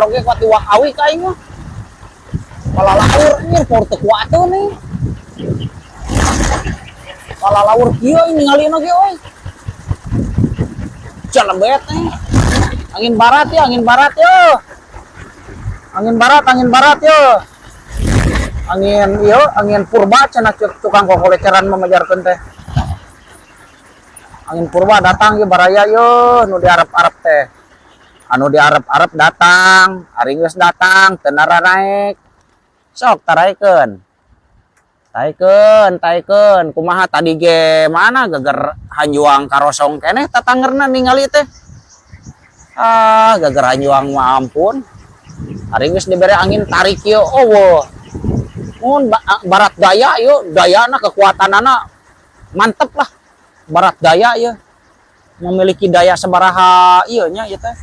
Oge kuat iwak awi ka aing mah. Palalaur anjir, power teu kuateun nih. Palalaur kieu aing ningalina ge euy. Jalebet nih. Angin barat ya, angin barat ya. Angin barat, angin barat ya. Angin ieu, angin purba cenah cek tukang kokoleceran mamajarkeun teh. Angin purba datang ye, baraya ye, nu diarep-arep teh. Anu diarep-arep datang, ari geus datang teu naik. Sok taraikeun. Taikeun, taikeun. Kumaha tadi ge mana geger hanjuang karosong keneh tatangerna ningali teh. Ah, geger hanjuang mah ampun. Ari geus dibere angin tarik ieu, oh. Mun barat daya yuk, dayana kekuatanana mantep lah. Barat daya ya. Memiliki daya sabaraha ieu nya ieu teh.